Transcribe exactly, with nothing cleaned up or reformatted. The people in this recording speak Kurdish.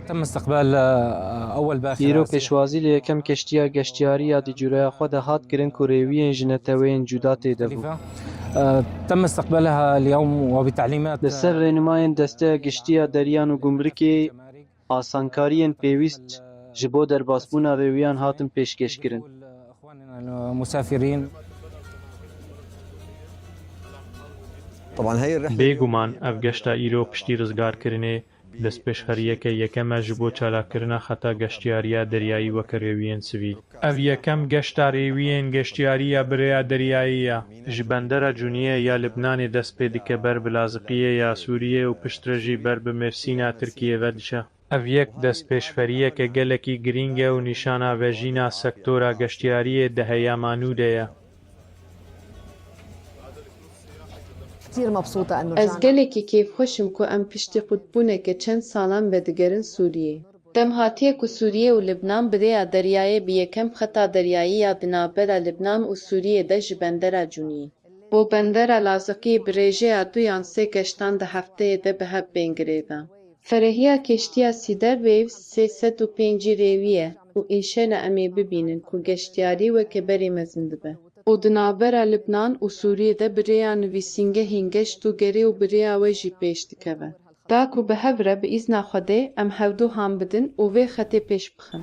تم استقبال، آه، أول باخرة Îro pêşwazî li yekem keştiya geştiyarî ya di cûreya xwe de hat kirin ku rêwiyên ji neteweyên cuda tê de bû. آه، تم استقبالها اليوم وبتعليمات Li ser rênimayên Desteya Giştî ya Deriyan û Gumrikê, asankariyên pêwîst ji bo derbasbûna rêwiyan hatin pêşkêşkirin. إخواننا المسافرين. طبعا هاي الرحلة Bêguman ev geşta îro piştî rizgarkirinê destpêşxeriyeke yekem e ji bo çalakkirina xeta geştiyariya deryayî weke rêwiyên sivîl. Ev yekem geşta rêwiyên geştiyarî ya bi rêya deryayî ya. Ji bendera Cûniyê ya Libnanê dest pê dike ber bi Laziqiyê ya Sûriyê û piştre jî ber bi Mêrsîna Tirkiyê ve diçe. Ev yek destpêşxeriyeke gelekî girîng e û nîşana vejîna sektora geştiyariyê di heyama nû de ye. كثير مبسوطة انه Ez رجعنا gelekî kêfxweş im ku em piştî qutbûneke çend salan vedigerin Sûriyê. Dem hatiye ku Sûriye û Libnan bi rêya deryayê bi yekem xeta deryayî ya di navbera Libnan û Sûriyê de ji bendera Cûniyê bo bendera Laziqiyê bi rêjeya du yan sê geştan di hefteyê de bi hev bên girêdan. Ferehiya keştiya Cedar Waves sê sed û pêncî rêwî ye û înşela em ê bibînin ku geştiyarî weke berê mezin dibe û di navbera Libnan û Sûriyê de bi rêya nivîsîngehên geşt û gerê û bi rêya we jî pêş dikeve. Da ku bi hev re bi îzna Xwedê em hevdu han bidin û vê xetê pêş bixin.